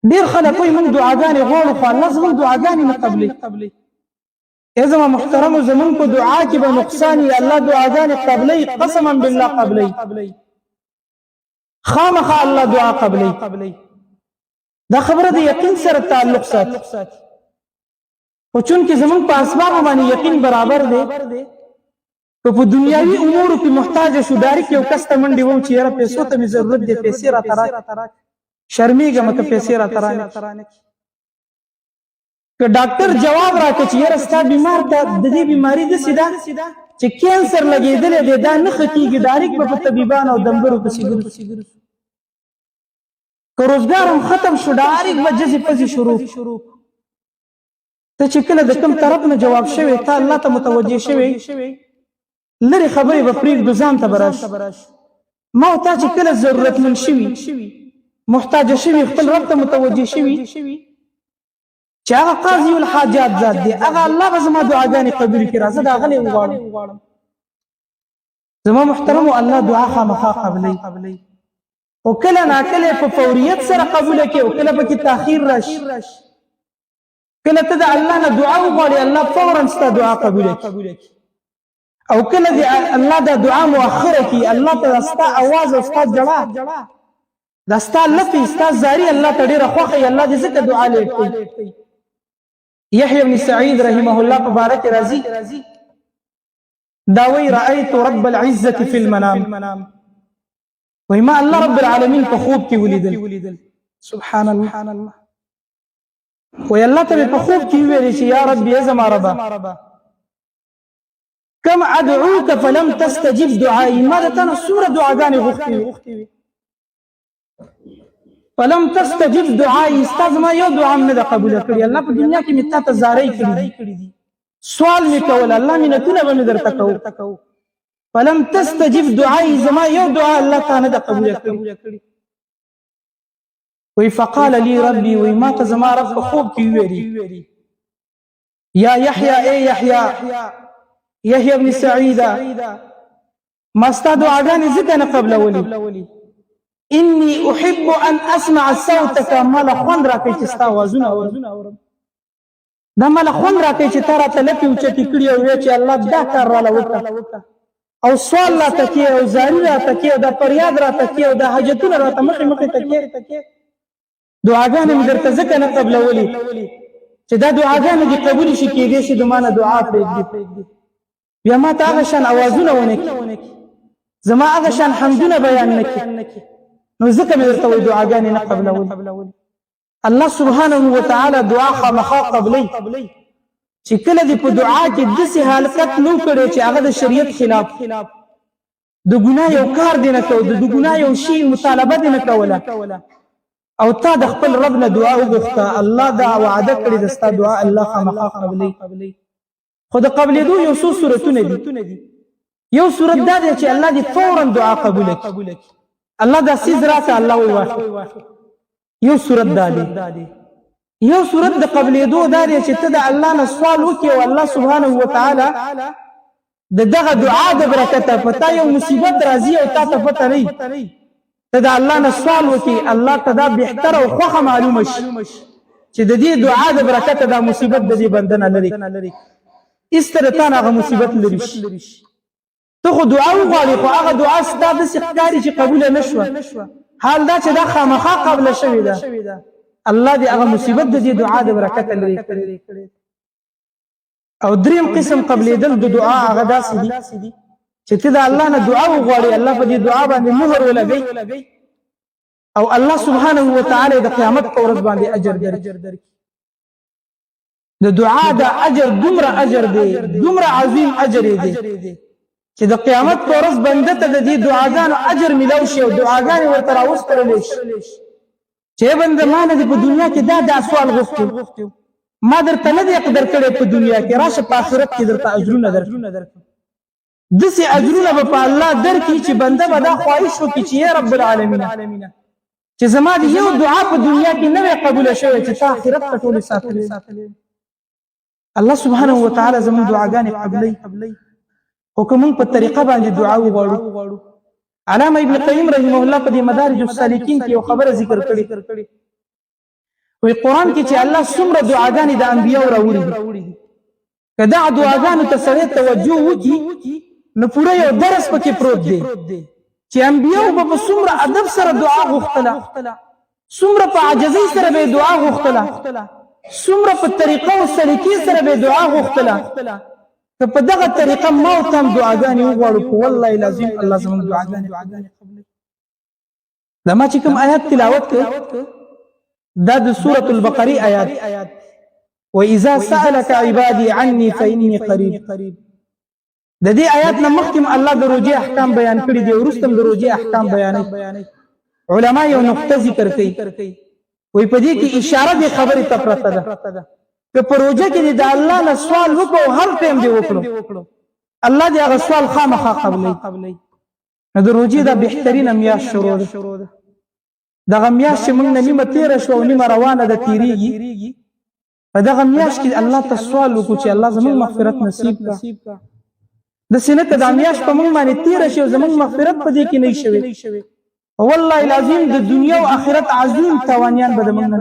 ډیر خلک وایي موږ دعاګانې غواړو، خو الله زموږ دعاګانې نه قبلوي. ای زما محترمو، زموږ په دعا کې به نقصان وي، الله دعاګانې قبلوي، قسما بالله قبلوي، خامخا الله دعا قبلوي. دا خبره د یقین سره تعلق ساتي، خو چونکې زموږ په اسبابو باندې یقین برابر دی، که په دنیاوي امورو کې محتاج شو، ډایرک یو کس ته منډې وم چې یاره پیسو ته مې ضرورت دی، پیسې راته راکړه، شرمېږم که پیسې راته رانه کړي. که ډاکټر جواب راکړي چې یاره ستا بیمار ته د دې بیماري داسې ده چې کینسر لګېدلی دی، دا نه ښه کېږي، ډایرک به په طبیبانو او دمګرو پسې ګرځو. که روزګار هم ختم شو، ډایرک به جزې پزې شروع. ته چې کله د کوم طرف نه جواب شوی، ته الله ته متوجه شوی، لرې خبرې به پرېږدو، ځان ته به راشو. ما او تا چې کله ضرورتمند شوي، محتاج شوي، خپل رب ته متوجه شوي چې هغه قاضي الحاجات ذات دی، هغه الله به زما دعاګانې قبول کړي، راځه د هغه نه وغواړم. زما محترمو، الله دعا خامخا قبلوي، خو کله ناکله په فوریت سره قبوله کړي او کله پکې تاخیر راشي. کله ته د الله نه دعا وغواړې، الله فورا ستا دعا قبوله کړي، او کله دې الله دا دعا مؤخره کړي، الله ته ستا اواز او ستا ژړا، دا ستا لپې، ستا زاري الله ته ډېره خوښه وي، الله دې ځکه دعا لیټ کوي. یحیی بن سعید رحمه الله په باره کې راځي، دا وایي رأیت رب العزة فی المنام، وایي ما الله رب العالمین په خوب کې ولیدل. سبحان الله. وایي الله ته مې په خوب کې وویل چې یا ربي، ای زما ربه، کم ادعوک فلم تستجب دعائي، ما د تا نه څومره دعاګانې غوښتې وې، فلم تستجب دعائي، ستا زما یو دعا هم نه ده قبوله کړې. الله په دنیا کې مې تا ته زارۍ کړې دي، سوال مې کول، الله منتونه به مې درته کوو، فلم تستجب دعائي، زما یو دعا الله تا نه ده قبوله کړې. وی فقال لي ربي، وی ما ته زما رب په خوب کې ویلي، یا یحیی، ای یحیی، یحیی ابن سعید، ما ستا دعاګانې ځکه نه قبلولې، انی احب ان اسمع صوتک، ما له خوند راکوي چې ستا اوازونه اورم، دا ما له خوند راکوي چې تا راته لپې اوچتې کړي او وایې چې الله دا کار راله وکړه، او سوال راته کې، او زاری راته کې، او دا فریاد راته کې، او دا حاجتونه راته مخې مخې ته کې. دعاګانې مې درته ځکه نه قبلولې چې دا دعاګانې دې قبولې شي، کېدای شي د ما نه دعا پرېږدي، بیا ما ته هغه شان اوازونه ونه کړي، زما هغه شان حمدونه بیان نه کړي، نو ځکه مې درته وایي دعاګانې نه قبلولې. الله سبحانه وتعالی دعا خامخا قبلوي، چې کله دې په دعا کې داسې حرکت نو کړی چې هغه د شریعت خلاف، د ګناه یو کار دې نه کو، د ګناه یو شی مطالبه دې نه کوله، او تا د خپل رب نه دعا وغوښته، الله دا وعده کړې ده ستا دعا الله خامخا قبلوي. خو د قبلېدو یو څو صورتونه دي. یو صورت دا دی چې الله دې فورا دعا قبوله کړي، الله دا څیز راکړه، الله وایي واخله. یو صورت دا دی. یو صورت د قبلېدو دا دی چې ته د الله نه سوال وکړې او الله سبحانه وتعالی د دغه دعا د برکته په تا یو مصیبت راځي او تا ته پته نه، ته د الله نه سوال وکړي، الله ته دا بهتره او خوښه معلومه شي چې د دې دعا د برکته دا مصیبت د دې بنده نه لرې، ایسته د تا نه هغه مصیبت لرې شي. ته خو دعا وغواړې، خو هغه دعا ستا داسې ښکاري چې قبوله نه شوه، حال دا چې دا خامخا قبله شوې ده، الله دې هغه مصیبت د دې دعا د برکته لرې کړي. او دریم قسم قبلېدل د دعا هغه داسې دي چې ته د الله نه دعا وغواړې، الله په دې دعا باندې مهر ولګوي، او الله سبحانه وتعالی د قیامت په ورځ باندې اجر درکړي. د دعا د اجر دومره اجر دی، دومره عظیم اجر دی چې د قیامت په ورځ بنده ته د دې دعاګانو اجر ملاو شي او دعاګانې ورته راوسپرلی شي چې بنده ما نه دې په دنیا کې دا دا سوال غوښتی، ما درته نه دی قدر کړی په دنیا کې، راشه په آخرت کې درته اجرونه درکړم. داسې اجرونه به په الله درکړي چې بنده به دا خواهش وکړي چې یا رب العالمین، چې زما د یو دعا په دنیا کې نه وی قبوله شوې چې تا آخرت ته ټولې ساتلې. الله سبحانه وتعالی زموږ دعاګانې قبلوي، خو که موږ په طریقه باندې دعا وغواړو. علامه ابن قیم رحمه الله په دې مدارج السالکین کې یو خبره ذکر کړې. وی قرآن کې چې الله څومره دعاګانې د انبیاو راوړي دي، که دا دعاګانو ته سړی توجه وکړي نو پوره یو درس پکې پروت دی چې انبیاو به په څومره ادب سره دعا غوښتله، څومره په عاجزۍ سره به دعا غوښتله، څومره په طریقه او سلیقې سره به دعا غوښتله. که په دغه طریقه ما او ته هم دعاګانې وغواړو، په والله العظیم الله زموږ دعاګانې قبلوي. دا ما چې کوم آیات تلاوت کړ، دا د سورة البقرې آیات، وإذا سألك عبادي عني فإني قريب. د دې آیات نه مخکې الله د روزې احکام بیان کړي دي، وروسته د روزې احکام بیانوي. علما یو نقطه ذکر کوي، وایي په دې کې اشاره دې خبرې ته پرته ده که په روژه کې دې د الله نه سوال وکړو، هر ټایم دې وکړو، الله دې هغه سوال خامخا قبلوي. نو د روژې دا بهترینه میاشت شروع ده. دغه میاشت چې موږ نه نیمه تېره شوه او نیمه روانه ده، تېرېږي، په دغه میاشت کې الله ته سوال وکړو چې الله زموږ مغفرت نصیب کړه. داسې نه که دا میاشت په موږ باندې تېره شي او زموږ مغفرت په دې کې نه شوی، والله العظیم د دنیا او آخرت عظیم تاوانیان به د موږ نه.